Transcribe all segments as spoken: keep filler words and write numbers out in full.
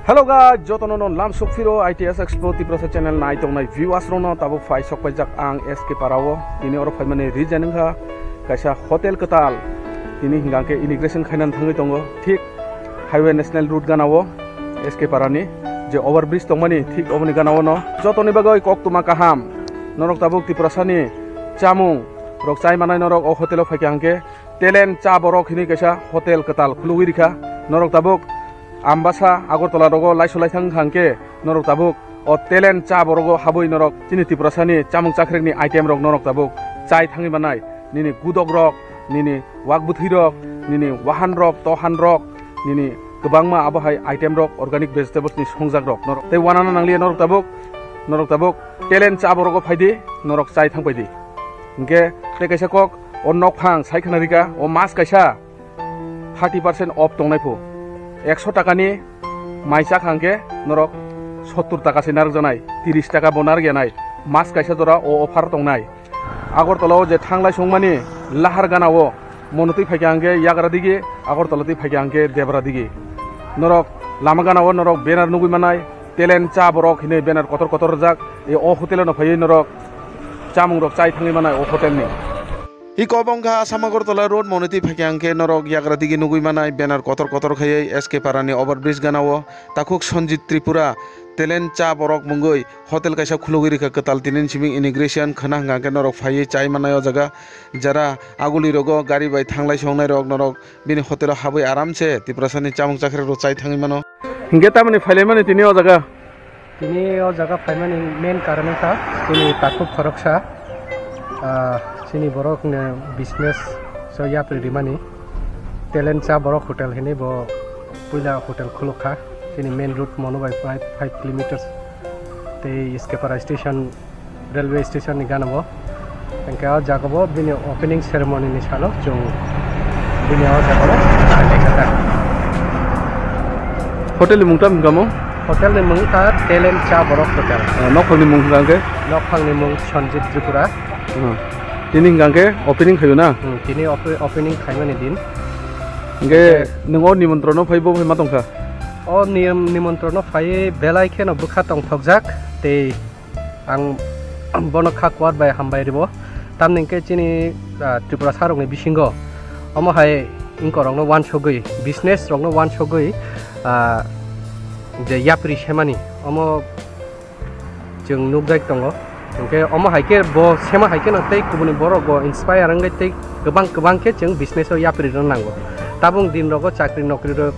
Hello guys, jotono no lam sok phiro I T S Explore Tiprasa channel nai tongnai viewers rokno tabuk phai sok paijak ang S K Para o. Tini oro phaimani reason wngkha kaisa hotel kwtal. Tini hingka khe inauguration khainani thangwi tongo. Thik highway national road gana o S K Para ni je overbridge tongmani thik oboni gana o no. Jotoni bagwi koktwma kaham. Norok tabuk Tiprasa ni chamung rok chai manai norok o hotel o phaikha hingkhe Talent Cha Borok hinwi kaisa hotel kwtal khulugwi rikha. Norok tabuk Ambasa, Agartala rogo laiso laithang wngkha hwnkhe norok tabuk o Talent Cha Borogo habwi norok chini Tiprasani chamung chakrekni item rok norok tabuk chai thangwi manai. Nini gudok rok, nini wak bwthwi rok, nini wahan rok, tohan rok, nini kwbangma abo hai item rok organic vegetables ni songjak rok norok tei wanana nangliya norok tabuk, norok tabuk Talent Cha Borogo phaidi, norok chai thangpaidi. Hingke tei kaisa kok o nokphang sai khna rika, o mas kaisa thirty percent off tongnai pho. Ekso takani mai chak hangke norok sottur taka se narwk janai, tiris taka bo narwk yanai. Mas kaisa jora o offer tongnai. Agartala o je thanglai songmani lahar gana o Monotwi phaikha hangke Yagra digi, Agartala twi phaikha hangke Debra digi. Norok lama gana o norok banner nugwi manai, Talent Cha Borok hinwi banner kotor kotor rwjak. E o hotel no phaiwi norok chamung rok chai thangwi manai o hotel ni. Iko bongkha Assam Agartala road Monotwi phaikha hangke norok Yagra digi nugwi manai banner kotor kotor khaiwi S K Para ni overbridge gana o takhuk Sanjit Tripura Talent Cha Borok mungwi hotel kaisa khulugwi rikha kwtal tinin simi inauguration khwna hwnkha hwnkhe norok phaiwi chai manai o jaga. Jara aguli rogo gari bai thanglai songnai rok norok bini hotel o habwi aram se Tiprasa ni chamung chakrek rok chai thangwi mano. Hingke tamoni phailaimani tini o jaga? Tini o jaga phaimani main karon wngkha chini takhuk khoroksa, ah, chini borok ni business so yapri rimani Talent Cha Borok Hotel hinwi bo puila hotel khulukha chini main road mono bai five, five kilometers tei S K Para station railway station ni gana bo. Hingke o jaga bo bini opening ceremony ni salo chwng bini o jaga bo chai lai kha. Hotel ni mung tamo hingka mo? Hotel ni mung kha Talent Cha Borok Hotel. Ah, nokphang ni mung hingka hingke? Nokphang ni mung Sanjit Tripura. Ah. Tini hingka hingke opening khayo na? Hmm, tini ope-, opening khaimani din. Hingke nwng o nimontron no phai bo phai ma tongkha? O niyam nimontron no phai belai kheno bwkha tongthokjak tei Ang bono kha kuar bai hambai ribo. Tamni hwnkhe chini, ah, Tripura sarokni bisingo omo hai wngkorokno uansugwi, business rokno uansugwi, ah, je yapri semani omo chwng nukjak tongo. Hwnkhe omo hai khe bo sema hai kheno tei kubuni borok bo inspire wngwi tei kwbang kwbang khe chwng business o yapri rwna nango. Tabuk din rogo chakri nokri rok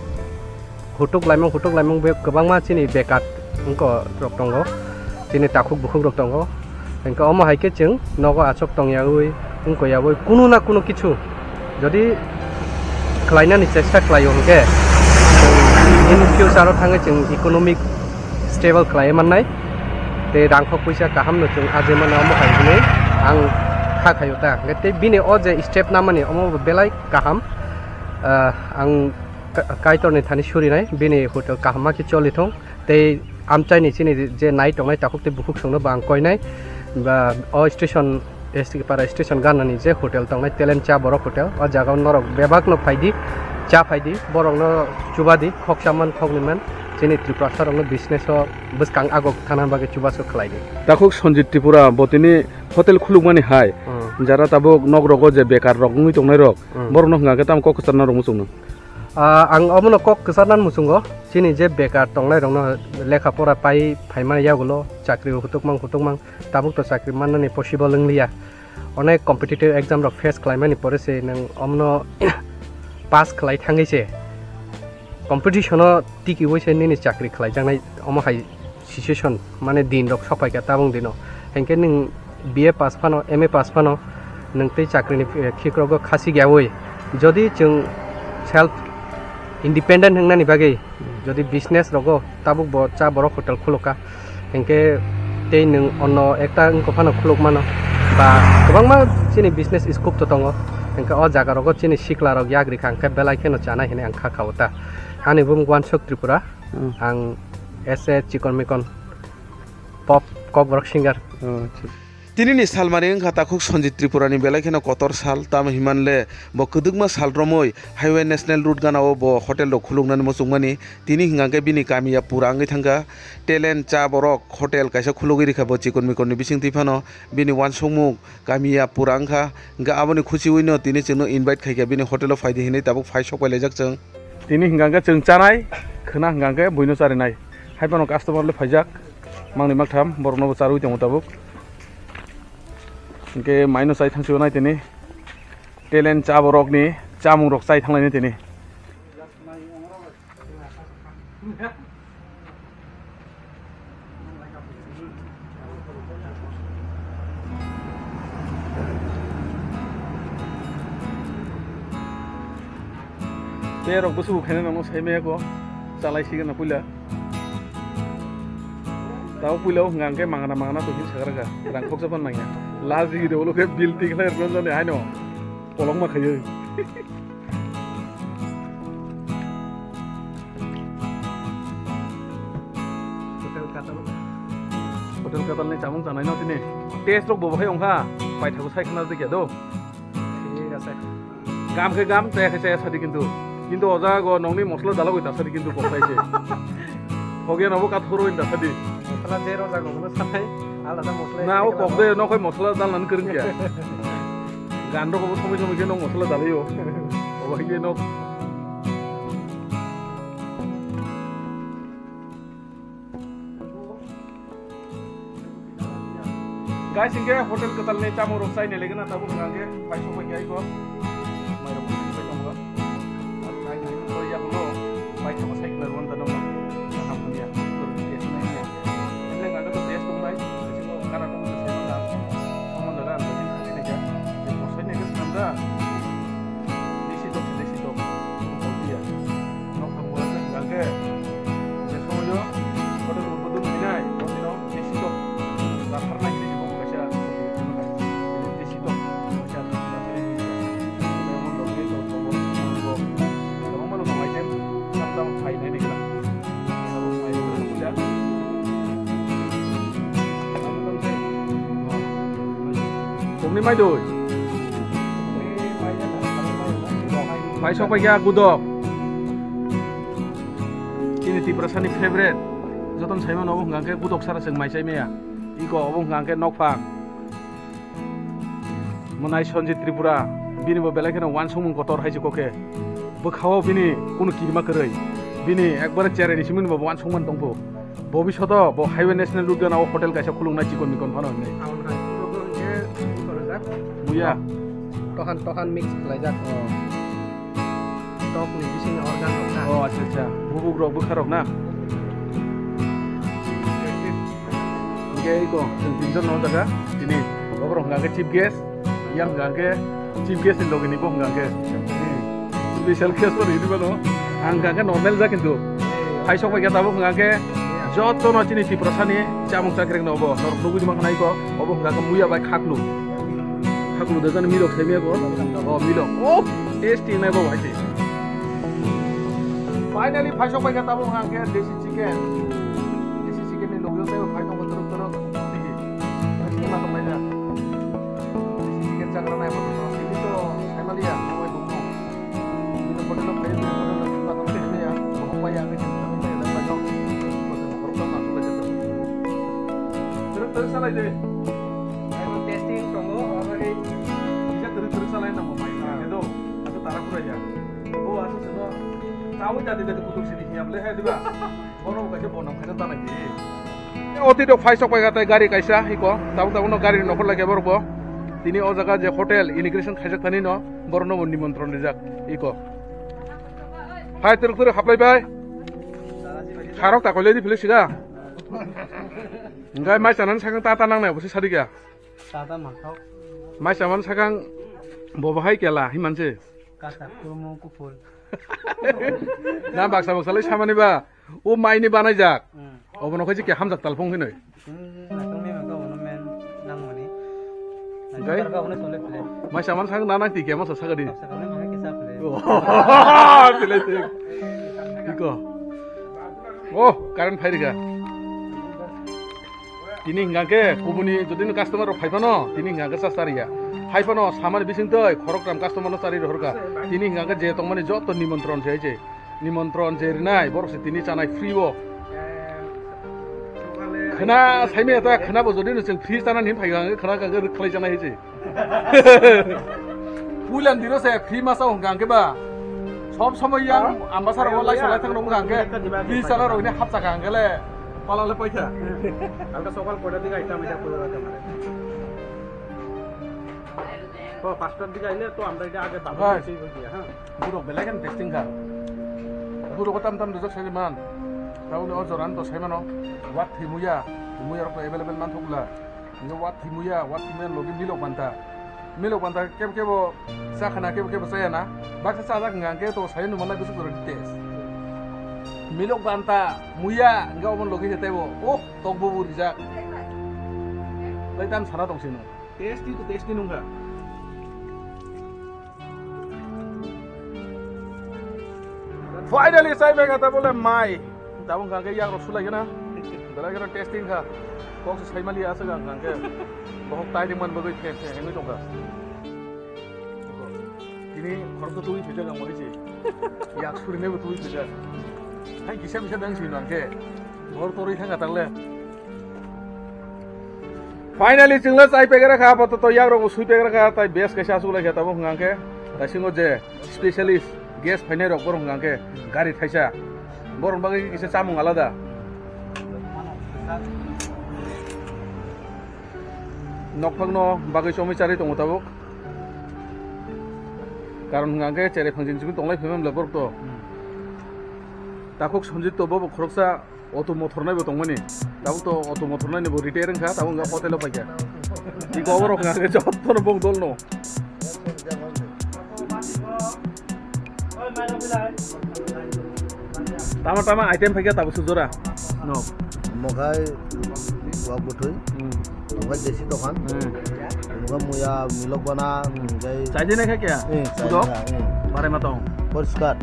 hutuk laimung, hutuk laimung be kwbangma chini bekar wngko rok tongo, chini takhuk bukhuk rok tongo. Hingke omo hai khe chwng nogo achuk tongyaui, wngkoyaui, kunu na kunu kichu jodi khlainani chesta khlaio hingke, in future o thangwi chwng economic stable khlaiwi mannai, tei rangkhok puisa kaham no chwng arjui mano, omo hai hwnwi ang kha khaio ta. Hingke tei bini o je step namani omo belai kaham, ah, ang Ka-, Kaitorni thani surinai, bini hotel kaham ma khe choli thung. Tei amchaini chini je nai tongnai takhuk tei bukhuk songno bo ang koinai. Ba o station, S T K para station ganani je hotel tongnai, Talent Cha Borok Hotel. O jaga o norok bebak no phaidi, cha phaidi, borok no chubadi, khoksa man, khoknwi man. Chini Tiprasa rok no business o bwskang agok thana bagwi chubachu khlaidi. Takhuk Sanjit Tripura bo tini hotel khulukmani hai, Hmm. jara tabuk nok rogo je bekar rok wngwi tongnai rok, Hmm. borok no hwnga khe tamo kok kwchar na rok muchung nang? Ah, ang omono kok kwcharnani muchungo, chini je bekar tongnai rokno lekha pora pai phaimani yagulo chakri hutukmang hutukmang, tabuk to chakri mannani possible wngliya. Onek competitive exam rok face khlaimani pore se nwng omono pass khlai thangwi se competition o tikiui se nini chakri khlaijaknai omo hai situation, mane din rok sok phaikha tabung dino. Hinkhe nwng B A pass phano, M A pass phano, nwng tei chakrini, eh, khikrogo khasi gyaui, jodi chwng self independent wngnani bagwi, jodi business rogo tabuk bo cha borok hotel khulukha, hinkhe tei nwng onno ekta wngkha phano khuluk mano, ba kwbangma chini business scope to tongo, hinkhe o jaga rogo chini sikla rok yak rikha, hinkhe belai kheno chanai hinwi ang kha kha o ta. Ani bumung Wansuk Tripura. Hmm. Ang S A Chikon Mikon pop kokborok singer. Oh, acha. Tini ni salmari wngkha takhuk Sanjit Tripura ni belai kheno kotor sal, tamo hinmale bo kwdwkma sal romwi Highway National Road gana o bo hotel rok khuluknani muchungmani. Tini hwnkha khe bini kamiya pura wngwi thangkha. Talent cha borok hotel kaisa khulugwi rikha bo chikon mikon ni bisingtwi phano bini uansukmung kamiya pura wngkha. Hwnkhe aboni khuchiwi no tini chwngno invite khaikha bini hotel o phaidi hinwi tabuk phai sok pai laijak chwng. Tini hwnkha khe chwng chanai khwna hwnkha khe buino charinai. Hai phano customer le phaijak. Mangni maktham borokno bo charwi tongo tabuk. Hwnkhe maino chai thangsi nai tini. Talent cha borokni chamung rok chai thanglai tini. Tei rok bwswk khaina nangno sai maya ko chalai sigana puila. Tao puila o hwnkha hwnkhe mangana mangana to hin sagra kha rang khoksa phan nangya. Last digi de ulo khe bill tik khlai rwkna jani haino kolokma khaiwi. Hotel Katal. Hotel Katal ni chamung chanai no tini. Taste rok bo bahai ongkha. Paithago sai khna dikya do. Thik ase. Gam khe gam, chaya khe chaya sadi kintu. Kintu o jaga o nokni mosla dalogwi ta sadi kintu kok sai se. Hogya nobo ka thoro in ta sadi. Mosla je ro jaga o sanai alada mosla. Na o kok de nokhai mosla dalnan kwrwng kya. Gan rok bo somoi somoi khe nok mosla dalio. Obo hai khe nok. Guys, hingke hotel kwtal ni chamung rok chai ni legena tabuk hwnka hingke phai sok pai khe aiko. Mairok bo pai tongo. Aro nai nai koi yakulo pai tongo sai kwnai rwanda no. Kaham hwnliya. Tor khe nai nai. Emne hwnka hingke to best tongnai. Bisingo kana tongo sai mangka. Somo jaga ang bisin khati nai kha. Bosai nai khe swnamda. Desi tok, desi tok. Kopiya. Nok thang mora hwnka hingke. Je somoyo hotel urbudun hinai. Desi tok. Rathar nai hinwi bo kaisa. Desi tok. Kaisa. Kwbangma no tongnai khe. Tam tam phai nai nai khe. Kokni mai doi. Phai sok pai kha gudok. Chini Tiprasa ni favorite. Joton saimano obo hwnka khe gudok sara chwng mai chai maya. Iko obo hwnka khe nokphang. Mwnai Sanjit Tripura, bini bo belai kheno uansukmung kotor hai se kokhe. Bwkhao bini kunu kirima kwrwi. Bini ekbare cherai ni simi bo uansukmani tongphu. Bobishoto bo Highway National Road gana o hotel kaisa khuluknai chikon mikon phano hinwi. Aboni hai puro bo hwnkhe bukhorok jak. Muya. Tohan tohan mix khlaijak. Oh. Tok ni bising organ rok na. Oh, acha, acha. Bubuk rok, bwkha rok na. Hingke iko, chwng tinjon no jaga. Tini, oborok hwnka khe chief guest, yang hwnka khe chief guest ni logi ni bo hwnka khe. Special guest bo rini bano. Ang hwnka khe normal ja kintu. Hai sok bai khe tabuk hwnka khe joto no chini Tiprasa ni chamung chakri no bo. Norok nugui ma khnai ko, obo hwnka khe muya bai khaklu. Khaklu de jani mirok sai miya ko. Oh, mirok. Oh, tasty nai bo hai se. Finally, phai sok pai kha tabuk hwnka khe desi chicken. Desi chicken ni logi o tei phai tongo torok torok. Desi chicken ma tong lai na. Desi chicken chagra nai bo tong. Ini to sai maliya, oi tong no. Ini to hotel o phai, hotel o ma tong lai ya. Bo pai ya, phai tong lai ya. Phai tong. Terus terus salai de. Testing tongo, aboni. Bisa terus terus salai na bo pai. Itu, aku tarap pura ya. Bo asuk seno. Tahu jadi dari kutuk sini hiam le hai diba. Bono kaisa bono kaisa tanai di. Oti do phai sok pai gatai gari kaisa iko. Tabuk tabuk no gari nokol lagi borok bo. Tini o jaga je hotel inauguration khaijak thani no borok no nimontron rijak iko. Phai turuk turuk haplai bai. Kharok ta koilai di philip siga. Engkai mai chanan sakang ta ta nang nai bo se sadi kya. Tata mangthok. Mai chaman sakang bo bahai kela himanse. Kasak kurmo kupul. Na baksa baksa lai samani ba. O maini banai jak. Hmm. Obono khaji ke hamjak talphung hinoi. Hmm, nakong ni mangka bono men nang mani. Engkai? Nakong ka bono tole phle. Mai chaman sakang na nang ti ke masa sagadi. Baksa kami mangka kisa phle. Oh, phle tik. Iko. Oh, current phai rikha. Tini hingka khe kubuni jodi no customer rok phai phano, tini hingka khe cha chariya. Phai phano samani bising twi khoroktham customer no chari rohorkha. Tini hingka khe je tongmani joto nimontron se hai se. Nimontron je rinai, borok se tini chanai free o. Khna saimaya ta, khna bo jodi no chwng free chanani phai hingka khe khna hingka khe rwkhlai chanai hai se. Puilan dino se free masa hingka hingke ba. Sob somoi yang ambasa rok lai salai thang rok hingka hingke. Free sala rok ni hapsa hingke le. Pala le paikha. Halka sokal koita dike aita mita puja rok mare. To pasta dike aile to amra ita age tabu hai. Sei hoiya ha. Burok belai kan testing kha. Burok tam tam dojak sai man. Tauni o joran to sai mano. Wat thimuya. Thimuya rok to available man thokla. Hingke wat thimuya, wat thimuya logi milok banta. Milok banta kebo kebo chakhana, kebo kebo chayana. Baksa chajak hingka hingke to sai numa nai bwswk jora test. Milok banta muya hingke omo logi se tebo. Oh, tok bubu rijak. Tai tam sana tong sino. Tasty to tasty nungkha. Finally, chai bai kha tabole mai. Tabuk hingka khe yak rok sulai gana. Belai gana tasty wngkha. Kok se sai mali aswk ang hingka khe. Bohok tai ring man bagwi the the hengwi tongkha. Tini khorok to twi phaijak ang mali se. Yak surinai bo twi phaijak. Hai kisa kisa dang sino ang khe. Hor torwi thangkha tangle. Finally, chwngno chai pegera kha, apato to yak rok bo sui pegera kha, tai best kaisa asuk lai kha, tabuk hwnka khe, tai singo je specialist guest phainai rok borok hwnka khe gari thaisa, borok bagwi kisa chamung alada. Nokphang no bagwi chomwi charwi tongo tabuk, karon hwnka khe cherai phangjin simi tonglai phaimani borok to. Takhuk Sanjit to bobo khoroksa. Auto mothor nai bo tongmani. Tabuk to auto mothor nai ni bo retire wngkha, tabuk wngkha hotel o paikha. Iko oborok wngkha khe jotono bong dol no. Tama tama item paikha tabuk sujora. No. Mokhai wak bwthwi. Hmm. Mokhai desi dokan. Hmm. Mokhai muya milok bana. Hmm. Chai dinai kha kya? Eh, chai. Budok? Dinai, eh. Barai ma tong. Poriskar.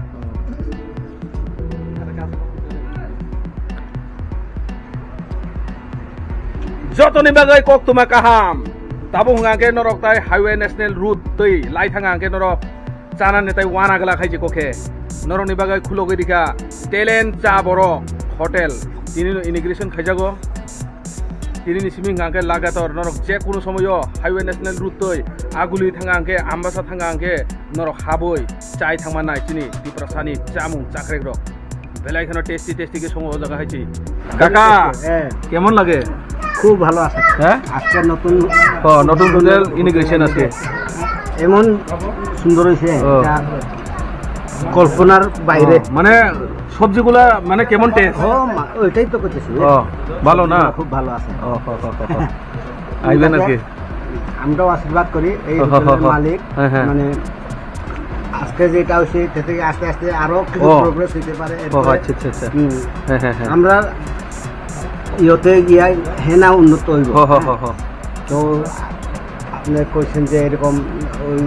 Jotoni bagwi koktwma kaham. Tabuk hwnka khe norok tai highway national road twi lai thanga khe norok chanani tai wana glak hai jikokhe. Norokni bagwi khulogwi rikha Talent Cha Borok Hotel. Tinino inauguration khaijago. Tinini simi hwnka khe lagator norok je kunu somoyo highway national road twi aguli thanga hwnkhe Ambasa thanga hwnkhe norok habwi chai thangma nai chini Tiprasani chamung chakrek rok. Belai kheno tasty tasty khe songo o jaga hai chi. Kaka, eh, kemon lage? খুব ভালো আছে। হ্যাঁ? আজকে নতুন ও, নতুন hotel inauguration আজকে। এমন সুন্দর হয়েছে, ও। এটা কল্পনার বাইরে। ও, মানে সবজিগুলা মানে কেমন টেস্ট? ও, মা-, ওইটাই তো করতেছি। ও, ভালো না? খুব ভালো আছে। ও, হ, হ, হ, হ। আইবেন আর কি। আমরাও আশীর্বাদ করি এই হ, হ, হ, হোটেলের হ। মালিক, হ্যাঁ, হ্যাঁ। মানে আজকে যেটা হয়েছে, এটা থেকে আস্তে আস্তে আরো কিছু ও। প্রোগ্রেস হইতে পারে। ও, এরপরে, আচ্ছা, আচ্ছা, আচ্ছা। হুম, হ্যাঁ, হ্যাঁ, হ্যাঁ। আমরা ইয়েতে গিয়া হেনা উন্নত হইব। হ, হ, হ, হ। তো আপনি কইছেন যে এরকম ওই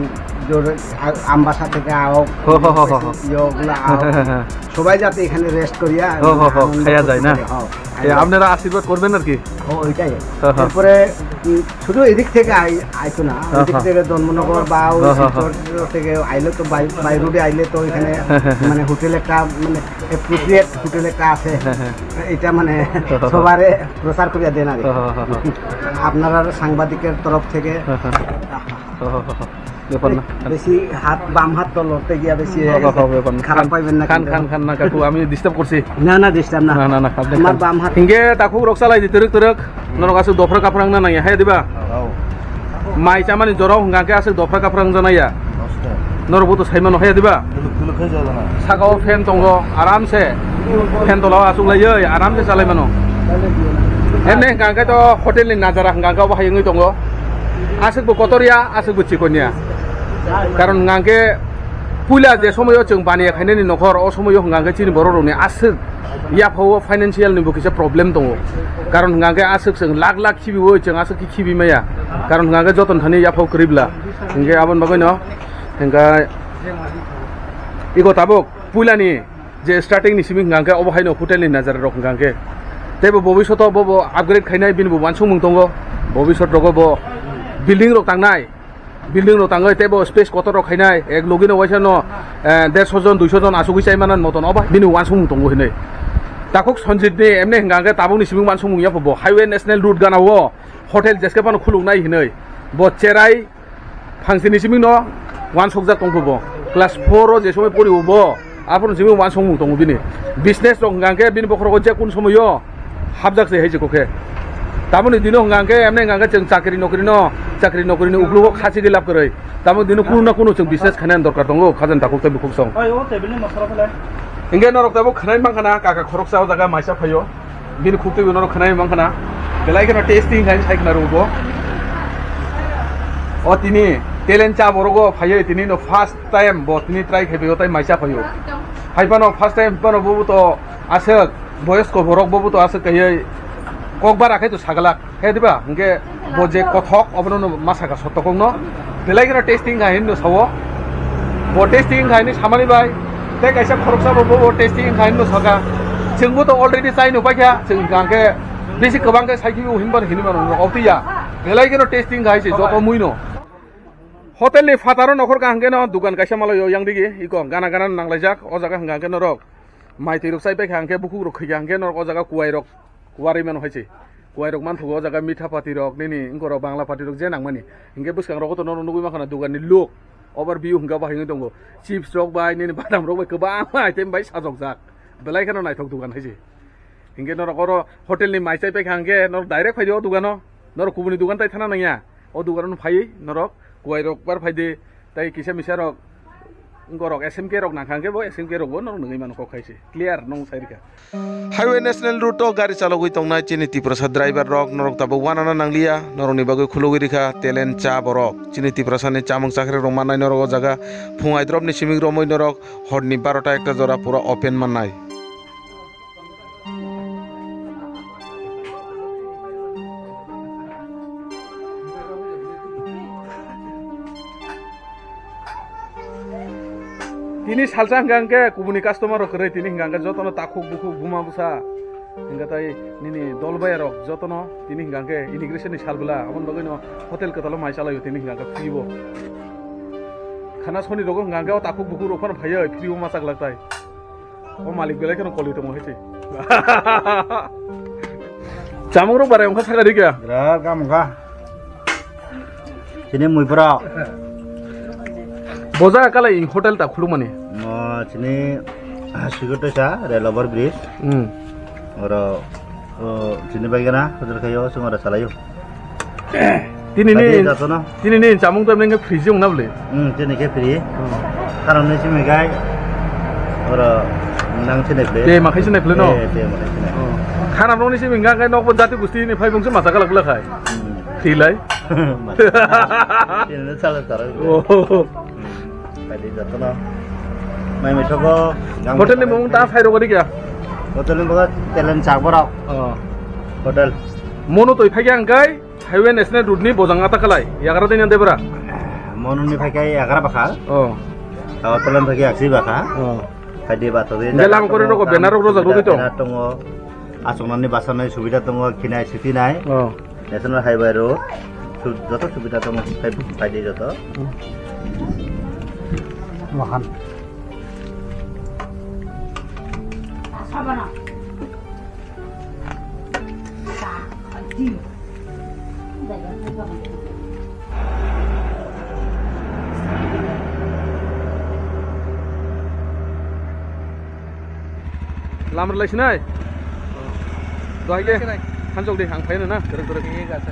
জোর আ-, আমবাসা থেকে আও, হ, হ, হ, হ, হ। ইয়েগুলা আও। হ্যাঁ, হ্যাঁ, হ্যাঁ। সবাই যাতে এখানে রেস্ট করিয়া হ, হ, হ, আনন্দ খাইয়া করতে যায় না? পারে। হ্যাঁ, এ, খাইয়া যায়। আপনারা আশীর্বাদ করবেন আর কি? ও, ওইটাই। হ, হ। এরপরে, উম, শুধু এদিক থেকে আই-, আইতো না, হ, ওইদিক হ। থেকে ধর্মনগর বা ওই হ, হ, হ। শিলচর থেকে আইলে তো বাই, বাই রোডে আইলে তো এখানে হ্যাঁ, হ্যাঁ, হ্যাঁ। মানে হোটেল একটা, মানে অ্যাপ্রোপ্রিয়েট হোটেল একটা আছে। হ্যাঁ, হ্যাঁ। এটা মানে হ, হ, হ। সবারে প্রচার করিয়া দেন আর কি। হ, হ, হ, হ। আপনারা সাংবাদিকের তরফ থেকে হ, হ। হ, হ, হ, হ। ব্যাপার না। বেশি হাত, বাম হাত তো লড়তে গিয়া বেশি হয়ে গেছে। হ, হ, ব্যাপার না। খারাপ পাইবেন না খান, কিন্তু। খান, খান না কাকু, আমি ডিস্টার্ব করছি। না, না, ডিস্টার্ব না। না, না, না, আপনি আমার খান। বাম হাত। Hingke takhuk rok salai di twrwk twrwk, norok aswk dopra kapra wngna nangya, haya diba? Oh. Mai chamani jorao hingka khe aswk dopra kapra wngjaknai ya. Norok bo to sai mano, haya diba? Tuluk, tuluk khe jagana. Saka o fan tongo, aram se fan tola o achuk laiwi aram se chalai mano. Hemne hingka khe to hotel ni najara hingka khe obo hai wngwi tongo. Aswk bo kotor ya, aswk bo chikon ya. Karon hingka khe puila je somoyo chwng baniya khainani nokhor, o somoyo hingka khe chini borok rokni aswk yaphao financial ni bo kisa problem tongo. Karon hingka khe aswk chwng lakh lakh khibiwi chwng aswk khe khibi maya. Karon hingka khe joton thani yaphao kwrwi bla. Hingke aboni bagwino hingka iko tabuk puilani je starting ni simi hingka khe obo haino hotel ni najara rok hingka khe Tei bo bobishoto bo, bo upgrade khainai, bini bo uansukmung tongo. Bobishot rogo bo building rok tangnai, building rok tangwi tei bo space kotor rok khainai, ek logi no waisa no, eh, derso jon, duiso jon asugwi chai manan moton obo bini uansukmung tongo hinwi. Takhuk Sanjit ni emne hwnka hwnkhe tabukni simi uansukmung yapho bo highway national road gana o hotel jeske phano khuluknai hinwi. Bo cherai phangsini simi no uansukjak tongkho bo. Class four o je somoi pori o bo, aphuru simi uansukmung tongo bini. Business rok hwnka hwnkhe bini bokhorogo je kun somoio hapjak se hai se kokhe. Tamoni dino hwnka hwnkhe, emne hwnka hwnkhe chwng chakri nokri no, chakri nokri ni uklugo khachigwi lab kwrwi. Tamoni dino kunu na kunu chwng business khainani dorkar tongo, khajani takhuk tei bukhuk song. Oi, o table ni masala phalai. Hwnkhe norok tabuk khwnai mankha na, kaka khoroksa o jaga maisa phaio. Bini khuk twi bo norok khwnai mankha na. Belai kheno tasty hwnkhai sai khna rwgo. O tini Telen Cha Borok o phaiwi tini no first time bo tini try khai phaio, tai maisa phaio. Hai phano first time phano bo to aswk boyosko borok bo to aswk kaiwi kokbar akhai to saglak. Khe diba? Hwnkhe bo je kothok, obono no ma saka sotokokno. Belai kheno tasty wngkha hinwi no sao. Bo tasty wngkha hinwi samani bai. Tei kaisa khoroksa bo, bo, bo tasty wngkha hinwi no saka. Chwngbo to already chai no paikha. Chwng hwnkha khe bisi kwbang khe sai phiyw hinba hinwi mano no. Oktwi ya. Belai kheno tasty wngkha hai se joto mui no. Hotel ni phataro nokhor ka hwnkhe no dukan kaisa malai o yang digi. Iko gana gana no nanglaijak. O jaga hwnkha hwnkhe norok mai twi rok chai paikha hwnkhe bukhuk rok khaikha hwnkhe norok o jaga kuwai rok. Kuwarwi mano hai se. Kuwai rok manthogo o jaga mitha pati rok, nini wngkor rok bangla pati rok je nangmani. Hinkhe bwskang rogo to nono nugwi mankha na dugan ni luk. Over view hwnkha bahai wngwi tongo. Chips rok bai, nini badam rok bai kwbangma item bai sajokjak. Belai kheno naithok dugan hai se. Hinkhe norok oro hotel ni mai chai paikha hinkhe norok direct phai di o dugano. Norok kubuni dugan tai thana nangya. O dugano phaiwi norok kuwai rok bar phai di. Tai kisa misa rok, borok S M K rok nangkha hwnkhe bo S M K rok bo norok nungwi mano kok hai se. Clear nung sai rikha. Highway National Road o gari chalogwi tongnai chini Tiprasa driver rok norok tabuk wanana nangliya, norokni bagwi khulugwi rikha Telen Cha Borok. Chini Tiprasa ni chamung chakri rok mannai norok o jaga phung aidrop ni simi romwi norok horni barota ekta jora pura open mannai. Tini salsa hwnkha hwnkhe kubuni customer rok kwrwi, tini hwnkha hwnkhe jotono takhuk bukhuk buma bwsa hwnkha tai nini dol baya rok jotono tini hwnkha hwnkhe inauguration ni sal bwla, aboni bagwi no hotel kwtal o mai chalaio tini hwnkha hwnkhe free o. Khana soni rogo hwnkha hwnkhe o takhuk bukhuk rok phano phaiwi free o ma chaklak tai. O malik belai kheno koli tongo hai se. Chamung rok barai wngkha saka rikya. Birat gam wngkha. Chini muipura. Boja kalai hotel ta khulumani. Mo chini Sigurtoisa rail over bridge. Hmm. Oro O, chini bai gana, hotel khayo, sung ora salayo. Tini ni, tini ni chamung to nengke free jong na bole. Hmm, tini ke free. Karon ni simi gai. Ora nang sini ple. Te makai sini ple no. Te makai sini. Khana nong ni simi ngang kai nok jati gusti ni phai bung se masa kalak bela khai. Free lai. Tini ni sala sala. Oh. Tadi jatuh no. Mai mai soko. Hotel ni mung ta phai rogori kya? Hotel ni mung Telen Cha Borok. Oh. Hotel. Mono toi phai kya angkai? Highway National Road ni bojang ata kalai. Yagra dini debra. Mono ni phai kai yagra bakha. Oh. Tawa Telen phai kai aksi bakha. Oh. Phai di bato di. Ngelam kori rogo benar rogo rogo to. Tongo. Achuknani basanai subida tongo, khinai siti nai. Oh. National Highway Road, su-, joto subida tongo, phai, phai di joto. Wahan. Lamar lai sinai. Dohai ke. Sinai. Hanjok de, ang phai na, na. Dorok, dorok. Thik ase.